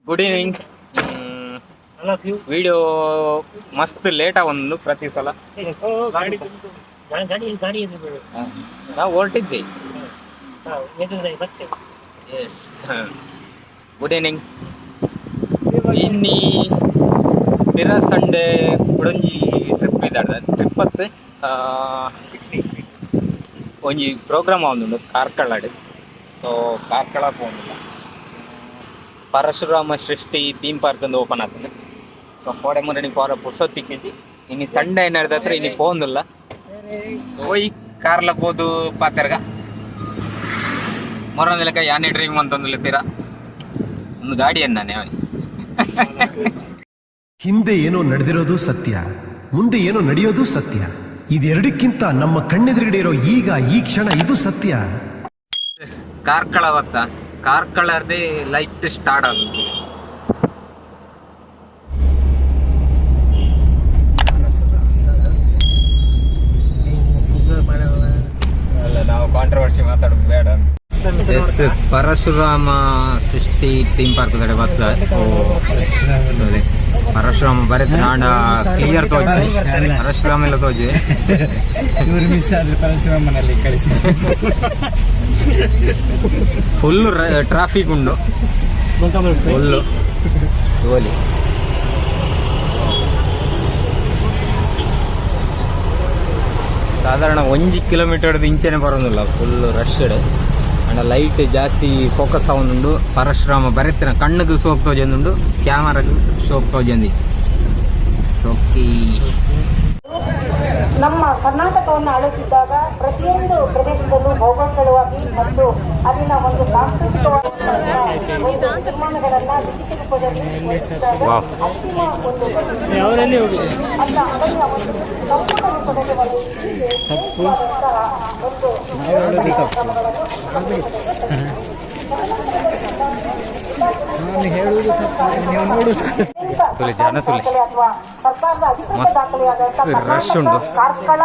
Good evening. Video ಮಸ್ತ್ late ಆವೊಂದು ಪ್ರತಿ ಸಲ. ನಾವು ಹೊರಟಿದ್ದೆ. Yes, good evening. ಇನ್ನಿ ಪಿರ ಸಂಡೆ ಕುಡೊಂಜಿ ಟ್ರಿಪ್ ಇದ್ದಾಡ್ದ. ಟ್ರಿಪ್ ಅತ್ತು, ಒಂಜಿ ಪ್ರೋಗ್ರಾಮ್ ಆವೊಂದುಂಡು ಕಾರ್ಕಳಡ್. ಸೊ ಕಾರ್ಕಳ ಪೋವೊಂದುಲ್ಲ. ಪರಶುರಾಮ ಸೃಷ್ಟಿ ಥೀಮ್ ಪಾರ್ಕ್ ಒಂದು ಓಪನ್ ಆತಂಡ್. ಸೊ ಕೋಡೆ ಮುರಣಿ ಪೋರ ಪುರ್ಸೊತ್ತು ತಿಕ್ಕಿಜಿ. ಇನಿ ಸಂಡೆ ಏನಾಡ್ದ, ಇನಿ ಪೋವೊಂದುಲ್ಲ. ಪೋಯಿ ಕಾರ್ಲ ಪೋದು ಪಾತೆರ್ಗ. ಮೊರೊಂದಿಲಕ ಯಾನೆ ಡ್ರೈವಿಂಗ್ ಅಂತಂದುಲ್ಲ ತೀರ ಒಂದು ಗಾಡಿ ನಾನೇ. ಹಿಂದೆ ಏನೋ ನಡೆದಿರೋದು ಸತ್ಯ, ಮುಂದೆ ಏನೋ ನಡೆಯೋದು ಸತ್ಯ. ಇದೆರಡಕ್ಕಿಂತ ನಮ್ಮ ಕಣ್ಣೆದುರುಗಡೆ ಇರೋ ಈಗ ಈ ಕ್ಷಣ, ಇದು ಸತ್ಯ. ಕಾರ್ಕಳ ಬತ್ತ, ಕಾರ್ಕಳರ್ದೇ ಲೈಟ್ ಸ್ಟಾರ್ಟ್ ಆಗುತ್ತೆ. ಅಲ್ಲ, ನಾವು ಕಾಂಟ್ರವರ್ಸಿ ಮಾತಾಡೋದು ಬೇಡ. ಎಸ್, ಪರಶುರಾಮ ಸೃಷ್ಟಿ ಥೀಮ್ ಪಾರ್ಕ್ ದಡೆ ಬತ್ತ. ಓ, ಅದೇ. ಪರಶುರಾಮ ಬರೆತ ನಾಡ ಕ್ಲಿಯರ್ ತೋಜಿ, ಪರಶುರಾಮ ಎಲ್ಲ ತೋಜಿ. ಚೂರು ಮಿಸ್ ಆದ್ರೆ ಪರಶುರಾಮನಲ್ಲಿ ಕಳಿಸ್ತಾರೆ. ಫುಲ್ ಟ್ರಾಫಿಕ್ ಉಂಡು, ಫುಲ್ಲು ತೋಲಿ. ಸಾಧಾರಣ 1 ಕಿಲೋಮೀಟರ್ ಇಂಚೆನೆ ಬರೋದಿಲ್ಲ, ಫುಲ್ ರಶ್. ಅಂಡ ಲೈಟ್ ಜಾಸ್ತಿ ಫೋಕಸ್ ಆವೊಂದುಂಡು. ಪರಶುರಾಮ ಬರೆತಿನ ಕಣ್ಣುಗು ಸೋಕ್ ತೋಜೊಂದುಂಡು, ಕ್ಯಾಮರಾಗ್ ಸೋಕ್ ತೋಜೊಂದಿಚ್ಚಿ ಸೋಕಿ. ನಮ್ಮ ಕರ್ನಾಟಕವನ್ನು ಆಳುತ್ತಿದ್ದಾಗ ಪ್ರತಿಯೊಂದು ಪ್ರದೇಶದಲ್ಲೂ ಭೌಗೋಳಿಕವಾಗಿ ಮತ್ತು ಅಲ್ಲಿನ ಒಂದು ಸಾಂಸ್ಕೃತಿಕವಾದಂತಹ ಒಂದು ತೀರ್ಮಾನಗಳನ್ನ ಲಿಖಿತ ರೂಪದಲ್ಲಿ ಹೊರಡಿಸಿದಾಗ ಅಂತಿಮ ಒಂದು ಅವರಲ್ಲಿ ಹೋಗಿದೆ. ಅಲ್ಲ, ಅದನ್ನ ಒಂದು ಸಂಪೂರ್ಣ ರೂಪದಲ್ಲಿ ಒಂದು ವಿಶೇಷವಾದಂತಹ ಒಂದು ಕ್ರಮಗಳನ್ನು. ನಾನು ಹೇಳುವುದು ತಪ್ಪು, ನೀವು ನೋಡುವುದು. ತುಲೆ ಜನ ತುಲೆ. ಅಥವಾ ಸರ್ಕಾರದ ಅಧಿಕೃತ ಮಸ್ತ್ ದಾಖಲೆಯಾದಂತಹ ರಶ್ ಉಂಟು. ಕಾರ್ಕಳ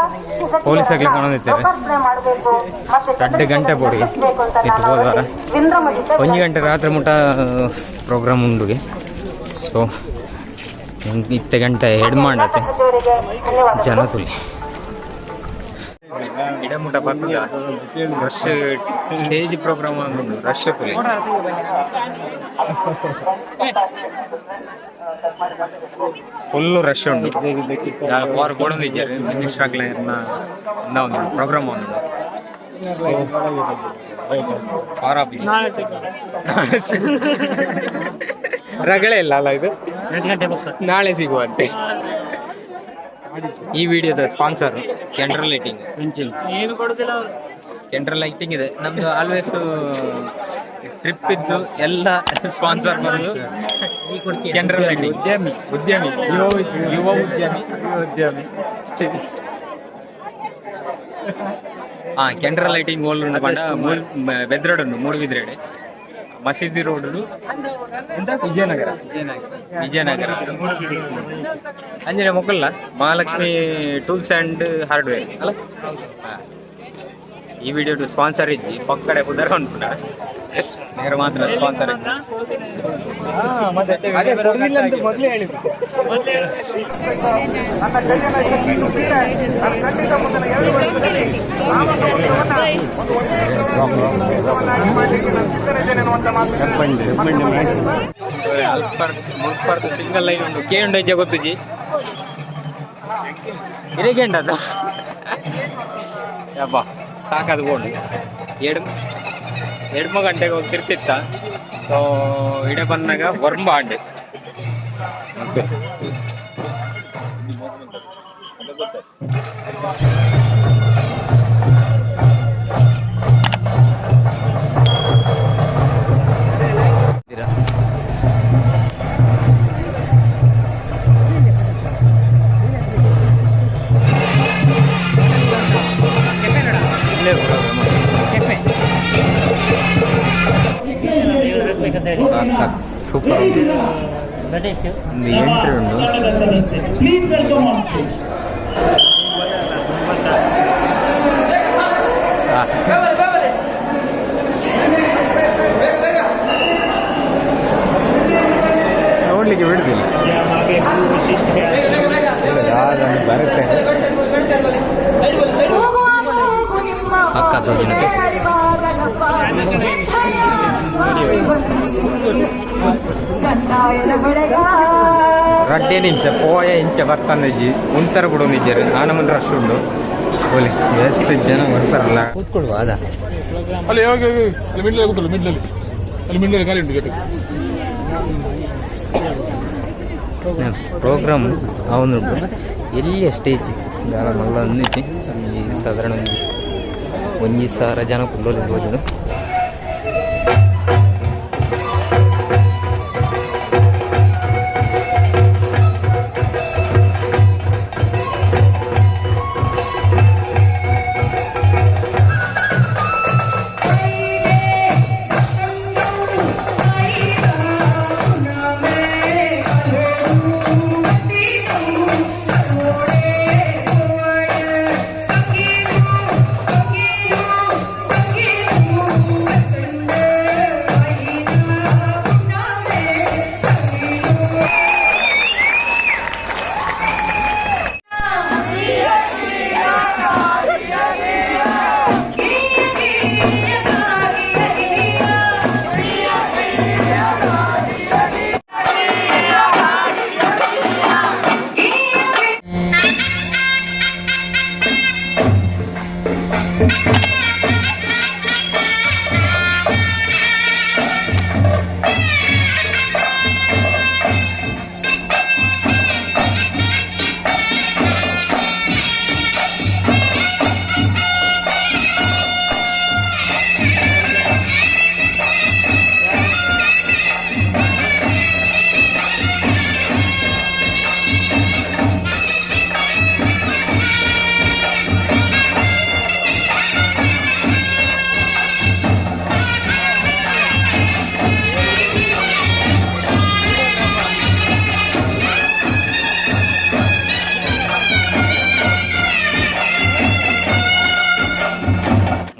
ಪೊಲೀಸ್ ಆಗ್ಲಿ ಕೊನೊಂದಿದ್ದಾರೆ. ಲೋಕಾರ್ಪಣೆ ಮಾಡಬೇಕು ಮತ್ತೆ 2 ಗಂಟೆ ಬೋಡಿ ಕಟ್ಟಿಸ್ಬೇಕು ಅಂತ ಇತ್ತು ನಾನು ಹೋದ ವಾರ. ಅವರಲ್ಲಿ ವಿನಮ್ರತೆ 1 ಗಂಟೆ ರಾತ್ರಿ ಮುಟ ಪ್ರೋಗ್ರಾಮ್ ಉಂಡುಗೆ. ಸೊ ಇತ್ತೆ ಗಂಟೆ ಹೆಡ್ ಮಾಡತ್ತೆ. ಸಚಿವರಿಗೆ ಧನ್ಯವಾದಗಳು. ಜನ ತುಲಿ. ಗಿಡ ಮುಟ ಬರ್ತದ. ರಶ್, ಸ್ಟೇಜ್ ಪ್ರೋಗ್ರಾಮ್ ಉಂಟು, ರಶ್ ತುಲಿ. ಫುಲ್ ರಶ್ ಉಂಟು. ವಾರ ಬೋಡೊಂದಿದ್ದಾರೆ ಮಿನಿಸ್ಟರ್ ಆಗ್ಲೇ ಒಂದು ಪ್ರೋಗ್ರಾಮ್ ಉಂಟು. ಸೊ ವಾರ ರಗಳೆ ಇಲ್ಲ ಅಲ್ಲ ಇದು. ನಾಳೆ ಸಿಗುವಂತೆ. ಈ ವಿಡಿಯೋದ ಸ್ಪಾನ್ಸರ್ ಕೆಂಡ್ರಲ್ ಲೈಟಿಂಗ್. ಏನು ಕೊಡುದಿಲ್ಲ ಅವರು. ಕೆಂಡ್ರಲ್ ಲೈಟಿಂಗ್ ಇದೆ. ನಮ್ದು ಆಲ್ವೇಸ್ ಟ್ರಿಪ್ ಇದ್ದು ಎಲ್ಲ ಸ್ಪಾನ್ಸರ್ ಬರೋದು ಕೆಂಡ್ರಲ್ ಲೈಟಿಂಗ್. ಉದ್ಯಮಿ. ಉದ್ಯಮಿ, ಯುವ ಯುವ ಉದ್ಯಮಿ. ಉದ್ಯಮಿ. ಹಾ, ಕೆಂಡ್ರಲ್ ಲೈಟಿಂಗ್ ಓಲ್ ಉಂಡು ಪಂಡ ಬೆದ್ರೋಡ್ ಉಂಡು, ಮೂಡುಬಿದ್ರೆಡೆ ಮಸೀದಿ ರೋಡ್, ವಿಜಯನಗರ. ವಿಜಯನಗರ. ಅಂಜನೆ ಮೊಕ್ಕಲ್ಲ ಮಹಾಲಕ್ಷ್ಮಿ ಟೂಲ್ಸ್ ಅಂಡ್ ಹಾರ್ಡ್ವೇರ್ ಅಲ್ಲ. ಹಾ. ಈ ವಿಡಿಯೋ ಸ್ಪಾನ್ಸರ್ ಇಜ್ಜಿ, ಪಕ್ಕಡೆ ಪುದರ್ ಉಂಟು, ನೇರ ಮಾತ್ರ ಸ್ಪಾನ್ಸರ್ ಇಜ್ಜಿ. ಮತ್ತೆ ಅದೇ ಕೊಡುದಿಲ್ಲ ಅಂತ ಮೊದಲೇ ಹೇಳಿದ್ರು. ನನ್ನ ಕೈಯನ್ನು ಶಕ್ತಿ ತುಂಬಿದೆ. ನಾನು ಖಂಡಿತ ಮುಂದಿನ 2 ವರ್ಷದಲ್ಲಿ ರಾಮಸಮುದ್ರವನ್ನ ಒಂದು ಒಳ್ಳೆಯ ಮಾಡಲಿಕ್ಕೆ ನಾನು ಸಿದ್ಧನಿದ್ದೇನೆ ಅನ್ನುವಂಥ ಮಾತು. ಅಲ್ಪರ್ದು ಸಿಂಗಲ್ ಲೈನ್ ಉಂಟು. ಕೆ ಉಂಡು ಹೆಜ್ಜೆ ಗೊತ್ತುಜಿ ಇರೆಗೆ ಉಂಟದ. ಯಬ್ಬ, ಸಾಕದು ಬೋಂಡು. ಎಡ್ಮ ಗಂಟೆಗೆ ಹೋಗಿ ತಿರ್ತಿತ್ತ. ಸೊ ಇಡೆ ಬಂದಾಗ ವರ್ಂಬ ಅಂಡೆ. ಓಕೆ. ಇಲ್ಲೇ ಸೂಪರ್ ಉಂಟು. ಒಂದು ಎಂಟ್ರಿ ಉಂಟು. ಹಾ. ಕೂಡ್ಲಿಕ್ಕೆ ಬಿಡುದಿಲ್ಲ. ಬರುತ್ತೆ ಸಾಕಾದ ಜನಕ್ಕೆ. ರಡ್ಡೆ ನಿಂಚ ಪೋಯ ಇಂಚ ಬರ್ತಾನೆ ಜಿ ಉಂತರ ಬಿಡು ನಿಜರು ಆನಮನ್ ರಶ್ ಉಂಡು ಪೊಲೀಸ್ ಎಷ್ಟು ಜನ ಬರ್ತಾರಲ್ಲ ಕೂತ್ಕೊಳ್ವಾ ಅದ. ಅಲ್ಲಿ ಯಾವಾಗ ಅಲ್ಲಿ ಮಿಡ್ಲಲ್ಲಿ ಕೂತಲ್ಲ, ಮಿಡ್ಲಲ್ಲಿ, ಅಲ್ಲಿ ಮಿಡ್ಲಲ್ಲಿ ಖಾಲಿ ಉಂಟು ಗೇಟ್. ಪ್ರೋಗ್ರಾಮ್ ಅವನು ಎಲ್ಲಿಯ ಸ್ಟೇಜ್ ದಾಲ ಮಲ್ಲ ಒಂದಿಚ್ಚಿ ಈ ಸಾಧಾರಣ ಒಂಜಿ ಒಂಜಿ ಸಾವಿರ ಜನ ಕುಲ್ಲೋಲಿ ಭೋಜನ.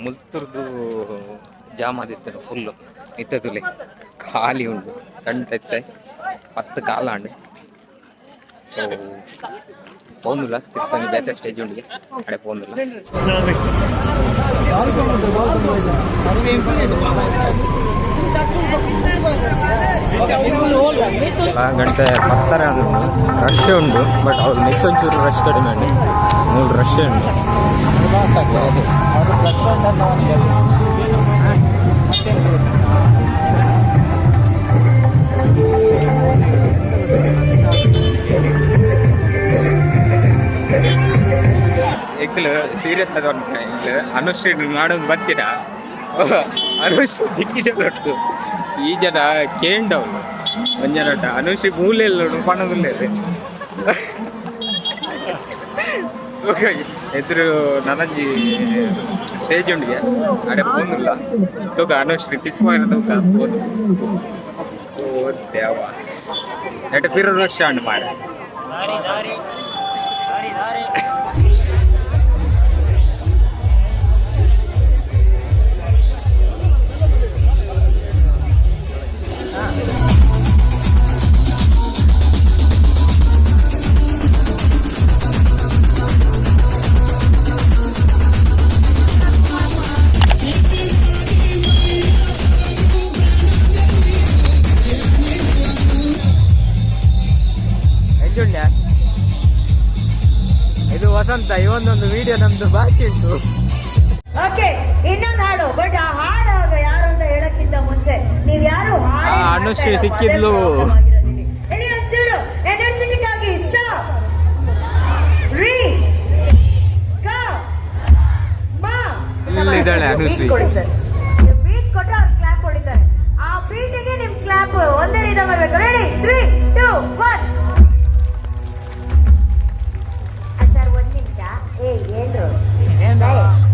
ಮುಲ್ತುರ್ದು ಜಾಮ್ ಆದಿತ್ತು ಫುಲ್ಲು ಇತ್ತದುಲೆ ಖಾಲಿ ಉಂಟು ಗಂಟೆ ಇತ್ತೆ 10 ಕಾಲ ಉಂಡು. ಸೊ ಪೋಂದುಲ್ಲ ತಿರ್ತಂಗೆ ಬೇತೆ ಸ್ಟೇಜ್ ಉಂಡಿಗೆ ಅಡೆ ಪೋಂದುಲ್ಲ. ಗಂಟೆ 10:30 ಆದ್ರೂ ರಶ್ ಉಂಟು. ಬಟ್ ಅವ್ರು ನೆಕ್ಸ್ಟ್ ರಶ್ ಕಡಿಮೆ ಉಂಟು, ಮೂರು ರಶ್ ಉಂಟು. ಎಂಕ್ಲು ಸೀರಿಯಸ್ ಆದ ಎಂಕ್ಲು ಅನುಶ್ರೀ ನಾಡೊಂದು ಬರ್ತೀರಾ? ಅನುಶ್ರೀ ದಿಕ್ಕಿ ಜನ ಉಂಟು. ಈ ಜನ ಕೇಂಡವನು ಒಂಜನ ಉಂಟು. ಅನುಶ್ರೀ ಮೂಲೆಲ್ಲ ಪಣದುಲ್ಲೆ ಎದುರು ನನಂಜಿ ಸ್ಟೇಜ್ ಉಂಡಿಗೆ ಅಡೆ ಪೋನುಲ್ಲ ತೂಕ ಅನುಶ್ರೀ ತಿಕ್ಕುವ ತೂಕ ಪೋನು. ಓ ದೇವ, ನೆಟ ಪಿರ ರಶ್ ಉಂಡು ಮಾರೆ. ಇದು ವಸಂತ ಇವೊಂದೊಂದು ವಿಡಿಯೋ ನಮ್ದು ಬಾಕಿ ಉಂಟು. ಓಕೆ, ಇನ್ನೊಂದು ಹಾಡು. ಬಟ್ ಆ ಹಾಡು ಯಾರು ಅಂತ ಹೇಳಕ್ಕಿಂತ ಮುಂಚೆ ನೀವ್ ಯಾರು ಹಾಡು ಆ, ಅನುಶ್ರೀ ಸಿಕ್ಕಿದ್ಲು. ಹೇಳಿ ಒಂಚೂರು ಎನರ್ಜೆಟಿಕ್ ಆಗಿ. ಸ ರಿ ಗ ಮ. ಇಲ್ಲಿದ್ದಾಳೆ ಅನುಶ್ರೀ. ಬೀಟ್ ಕೊಡಿ ಸರ್. ಬೀಟ್ ಕೊಟ್ರೆ ಅವ್ರು ಕ್ಲಾಪ್ ಹೊಡಿತಾರೆ. ಆ ಬೀಟಿಗೆ ನಿಮ್ ಕ್ಲಾಪ್ ಒಂದೇ ರೀತಿ ಬರ್ಬೇಕು. Ready, 3 2 1. Sir, ಒಂದ್ ನಿಮಿಷ. ಏ ಏನ್ರು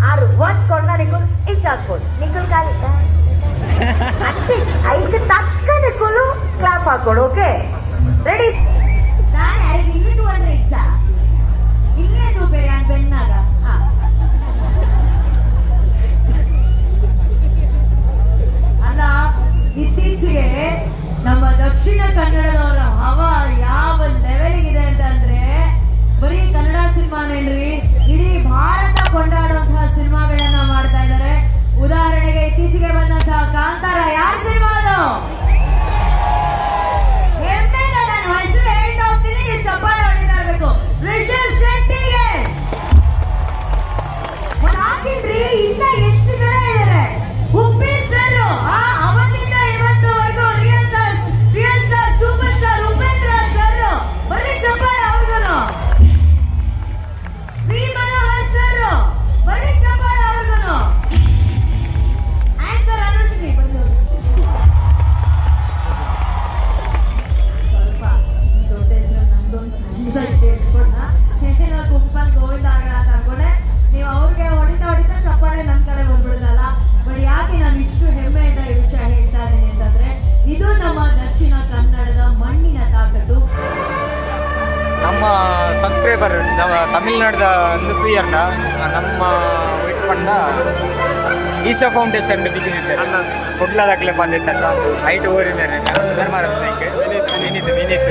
ಆರು ಒಂದ್ ಕೊಡ್ನ ನಿಕುಲ್ ಇಂಚ ಹಾಕೊಡು ನಿಕುಲ್ ಖಾಲಿ ಅಚ್ಚಿ ಐಕ್ ತಕ್ಕ ನಿಕುಲು ಕ್ಲಾಪ್ ಹಾಕೊಡು. Okay, ready. ಇಲ್ಲಿ ಅಂದ್ರೆ ಇಚ್ಚ ಇಲ್ಲೇನು ಬೇಡ ಬೆಣ್ಣಾಗ. ಹಾ ಅಲ್ಲ, ಇತ್ತೀಚೆಗೆ ನಮ್ಮ ದಕ್ಷಿಣ ಕನ್ನಡದವರ ಹವ ಸಬ್ಸ್ಕ್ರೈಬರ್ ನಮ್ಮ ತಮಿಳ್ನಾಡ್ದ ಒಂದು ತೂಯರ್ನ ನಮ್ಮ ವೆಯ್ಟ್ ಪಂಡ ಈಶಾ ಫೌಂಡೇಶನ್ ಬಿಗಿನಿದ್ದಾರೆ ಕುಡ್ಲದಾಕ್ಲೆ ಬಂದಿತ್ತಲ್ಲ ಐಟ್ ಊರಿದ್ದಾರೆ. ವಿನೀತ್ ವಿನೀತ್.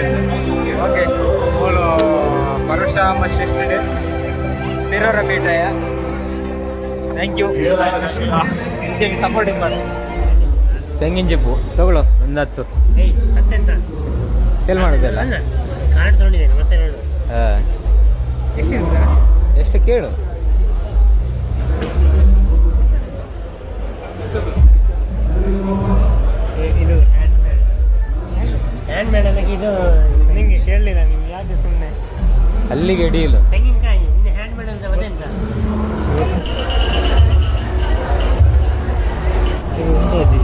ಓಕೆ, ಮೂಲು ಪರಶುರಾಮ ಶ್ರೇಷ್ಠ ಪಿರೋರ ಮೀಟಯ. Thank you, supporting ಮಾಡಿ. ತೆಂಗಿನ ಚಿಪ್ಪು ತಗೊಳ್ಳೋ ಒಂದು 10. ಸೇಲ್ ಮಾಡೋದಲ್ಲ. ಕಾರ್ಡ್ ತಗೊಂಡಿದ್ದೇನೆ, ಮತ್ತೆ ನೋಡು. ಹಾ. ಎಷ್ಟು ಕೇಳು. ಇದು ಹ್ಯಾಂಡ್ ಹ್ಯಾಂಡ್ ಮೇಡ್ ಅಲ್ಲ ಇದು. ನಿಂಗೆ ಕೇಳಲಿಲ್ಲ, ನಿಮ್ಗೆ ಯಾಕೆ ಸುಮ್ಮನೆ. ಅಲ್ಲಿಗೆ ಡೀಲು. ತೆಂಗಿನಕಾಯಿ ಇನ್ನು ಹ್ಯಾಂಡ್ ಮೇಡ್ ಅಂತ ಮತ್ತೆಂತ ಇದು ಒಂದು ಅಜ್ಜಿ.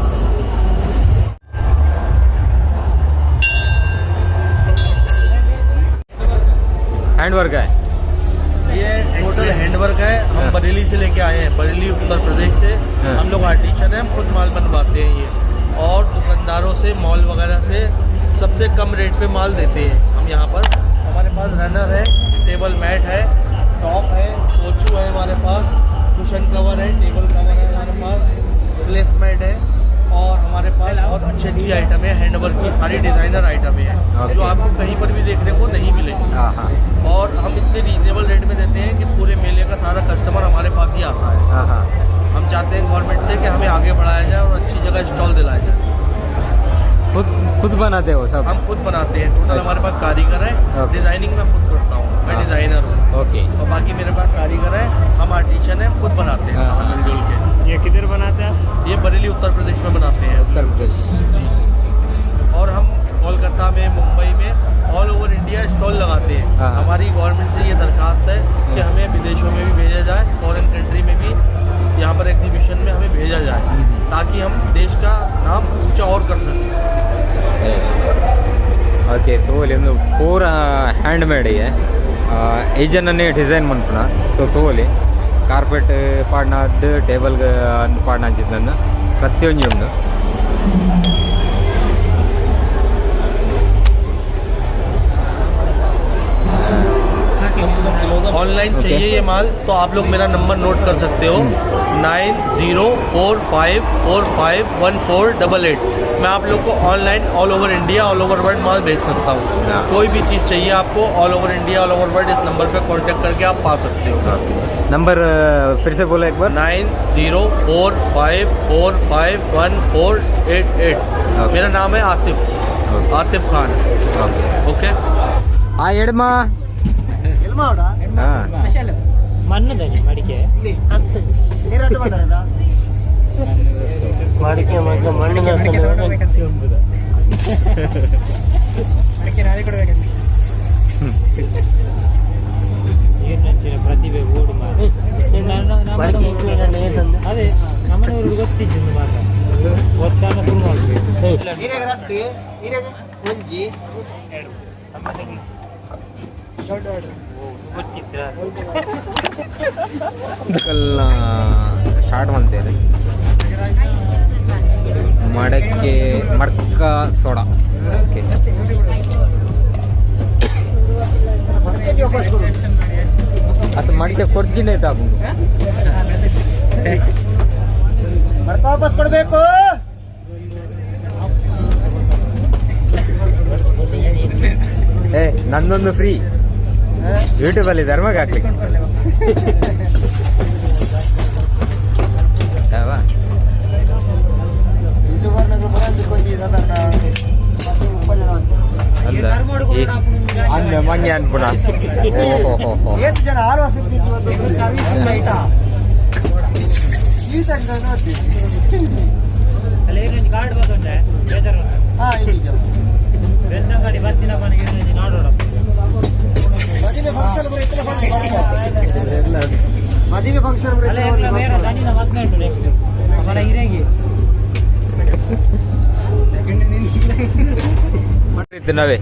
हैंड वर्क है. ये टोटल हैंडवर्क है. हम हाँ। बरेली से लेके आए हैं, बरेली उत्तर प्रदेश से। हाँ। हम लोग आर्टिशन हैं, हम खुद माल बनवाते हैं ये और दुकानदारों से, मॉल वगैरह से सबसे कम रेट पे माल देते हैं हम यहाँ पर। हमारे पास रनर है, टेबल मैट है, टॉप है, कोचू है हमारे पास, कुशन कवर है, टेबल कवर है हमारे पास, प्लेस मैट है और हमारे पास बहुत अच्छी अच्छी आइटम है हैंडवर्क की, सारी डिज़ाइनर आइटमें हैं Okay. जो आपको कहीं पर भी देखने को नहीं मिलेगी। हाँ हाँ और हम इतने रीजनेबल रेट में देते हैं कि पूरे मेले का सारा कस्टमर हमारे पास ही आता है। हाँ हाँ हम चाहते हैं गवर्नमेंट से कि हमें आगे बढ़ाया जाए और अच्छी जगह स्टॉल दिलाया जाए। खुद खुद बनाते हो सब? हम खुद बनाते हैं टोटल। अच्छा। हमारे पास कारीगर है। Okay. Designing मैं खुद करता हूँ, मैं हाँ। डिज़ाइनर हूँ। ओके। और बाकी मेरे पास कारीगर है, हम आर्टिशन है, हम खुद बनाते हैं हाँ। सारा मिलजुल के। ये किधर बनाते हैं? ये बरेली उत्तर प्रदेश में बनाते हैं। उत्तर प्रदेश। और हम कोलकाता में, मुंबई में, all over India stall लगाते हैं। हाँ। हमारी गवर्नमेंट से ये दरखास्त है कि हाँ। हमें विदेशों में भी भेजा जाए, फॉरेन कंट्री में भी, यहाँ पर एग्जीबिशन में हमें भेजा जाए हम्म। ताकि हम देश का नाम ऊंचा और कर सकें। ಎಸ್, ಓಕೆ, ತೋಲಿ ಒಂದು ಪೂರ ಹ್ಯಾಂಡ್ ಮೇಡ್ ಇದೆ. ಈ ಜನನೇ ಡಿಸೈನ್ ಮನ್ಪುನ. ಸೊ ತೋಲಿ ಕಾರ್ಪೆಟ್ ಪಾಡ್ನದ್ದು, ಟೇಬಲ್ ಪಾಡ್ನ ಅಂಚಿದ್ದನ್ನು ಪ್ರತಿಯೊಂಜಿ ಉಂಡು. Online Okay. चाहिए ये माल तो आप लोग मेरा नंबर नोट कर सकते हो, 9045451488। मैं आप लोग को online all over India, all over world माल भेज सकता हूँ। हाँ। कोई भी चीज़ चाहिए आपको all over India, all over world, इस नंबर पे कांटेक्ट करके आप पा सकते हो। नंबर फिर से बोलो एक बार। 9045451488। Okay. मेरा नाम है Atif. Okay. Atif Khan. Okay. Okay. ಆ ಎಡಮ. ಹಾಂ. ಮಣ್ಣದಲ್ಲಿ ಮಡಿಕೆ ಮಡಿಕೆ ಮೊದ್ಲು ಮಣ್ಣಿನ. ನೀರಿನಂಚಿನ ಪ್ರತಿಭೆ ಓಡು. ಅದೇ ನಮ್ಮನೆಯವ್ರಿಗೆ ಗೊತ್ತಿದ್ದು ಮಾತ್ರ ಒತ್ತಾನ ಶುರು ಮಾಡಬೇಕು. ಸ್ಟಾರ್ಟ್ ಮಾಡ್ತೇವೆ. ಮಡಕೆ, ಮಡ್ಕ ಸೋಡಾ. ಓಕೆ. ಅದು ಮಡಿಕೆ ಕೊರ್ಜಿನ ಆಯ್ತು. ವಾಪಸ್ ಕೊಡ್ಬೇಕು. ಏ, ನಂದೊಂದು ಫ್ರೀ ಯೂಟ್ಯೂಬ್ ಅಲ್ಲಿ ಧರ್ಮಕ್ಕೆ ಹಾಕ್ಲಿಕ್ಕೆ ಯಾವ? ಅಲ್ಲ, ಅಂದ ಮಂಗೆ ಅನ್ಪುಣ. ಓಹೋ ಹೋ ಹೋ. ಜನ ಆರು ಕಾರ್ಡ್ ಬಂದುಂಟೆ ಬೇಜಾರು. ಬೆಳ್ತಂಗಡಿ ಬತ್ತಿನ ಮನೆಗೆ ನಾಡೋಣ. ಮದುವೆ ಫಂಕ್ಷನ್. ಅಲ್ಲ, ಎಂಕ್ಲ ಬೇರೆ ದನಿನ ಮದ್ಮೆ ಉಂಟು ನೆಕ್ಸ್ಟ್ ಮನ ಹಿರೇಗಿ. ಇತ್ತು ನಾವೇ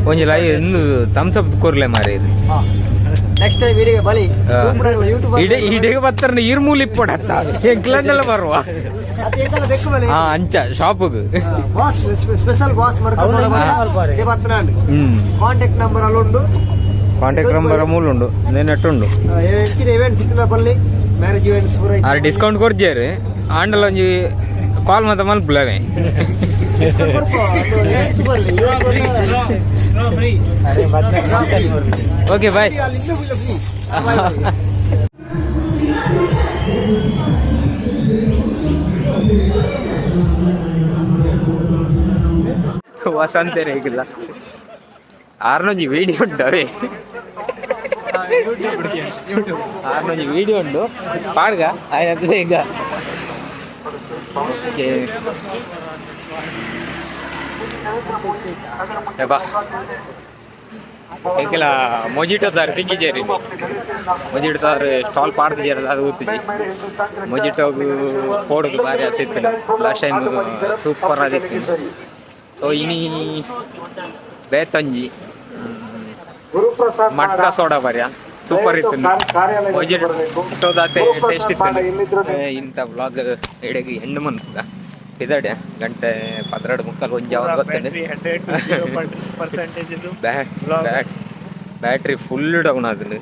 ಒಂಜಿ ಲೈ ಇನ್ನು ಥಮ್ಸ್ ಅಪ್ ಕೊರ್ಲೆ ಮಾರಿ ಇದು. ನೆಕ್ಸ್ಟ್ ಟೈಮ್ ಇಡಿಗೆ ಬಲಿ. ಯೂಟ್ಯೂಬ್. ಇಡೀ ಇಡೀ ಬತ್ತರ್ನ ಇರ್ಮೂಲಿ ಇಪ್ಪೊಡತ್ತ ಎಂಕ್ಲನ್ನೆಲ್ಲ ಬರುವ. ಹಾ, ಅಂಚ ಶಾಪ್ಗ್. Boss special boss. ಹ್ಮ್. Contact number ಅಲ್ಲುಂಡು. ಕಾಂಟ್ಯಾಕ್ಟ್ ನಂಬರ್ ಮೂಲ ಉಂಡು, ನೆಟ್ ಉಂಡು. ಇವೆಂಟ್ಸ್ ಇತ್ತಿನ ಪಲ್ಲಿ, ಮ್ಯಾರೇಜ್ ಇವೆಂಟ್ಸ್ ಪೂರ. ಆರ್ ಡಿಸ್ಕೌಂಟ್ ಕೊರ್ಜೇರು ಆಂಡಲ ಒಂಜಿ ಕಾಲ್ ಮಾತ ಮಲ್ಪುಲವೆ. Okay, bye. ವಸಂತ ಇಲ್ಲ, ಆರ್ನೊಂಜಿ ವಿಡಿಯೋ ಉಂಟು ಅವೇ. ಆರ್ನೊಂಜಿ ವಿಡಿಯೋ ಉಂಡು ಪಾಡ್ಗ ಆಯ್ತು ಈಗ. ಓಕೆ ಬಾ. ಎಂಕೆಲ ಮೊಜಿಟೋ ದಾರ್ ತಿಕ್ಕಿಜೇರಿ. ಮೊಜಿಟೋ ದಾರ್ ಸ್ಟಾಲ್ ಪಾಡ್ದಿಜೇರ, ಅದು ಗೊತ್ತಿಜಿ. ಮೊಜಿಟೋಗು ಪೋಡುಗು ಬಾರಿ ಆಸೆ ಇತ್ತು. ಲಾಸ್ಟ್ ಟೈಮ್ ಸೂಪರ್ ಆದಿತ್ತು. ಸೊ ಇನಿ ಬೇತೊಂಜಿ ಮಟ್ಕ ಸೋಡಾ ಬರ್ಯ, ಸೂಪರ್ ಇತ್ತು. ಮೊಜಿಟೋದಾತೆ ಟೇಸ್ಟ್ ಇತ್ತು. ಇಂಥ ವ್ಲಾಗ್ ಎಡೆಗೆ ಎಂಡ್ ಮನ್ಪುಗ ಪಿದಡೆ. ಗಂಟೆ 12:45, ಒಂಜಿ ಅವರ್ ಗೊತ್ತಂಡು. ಪರ್ಸೆಂಟೇಜ್ ಇದು. Battery full down ಆದ್ಂಡ್.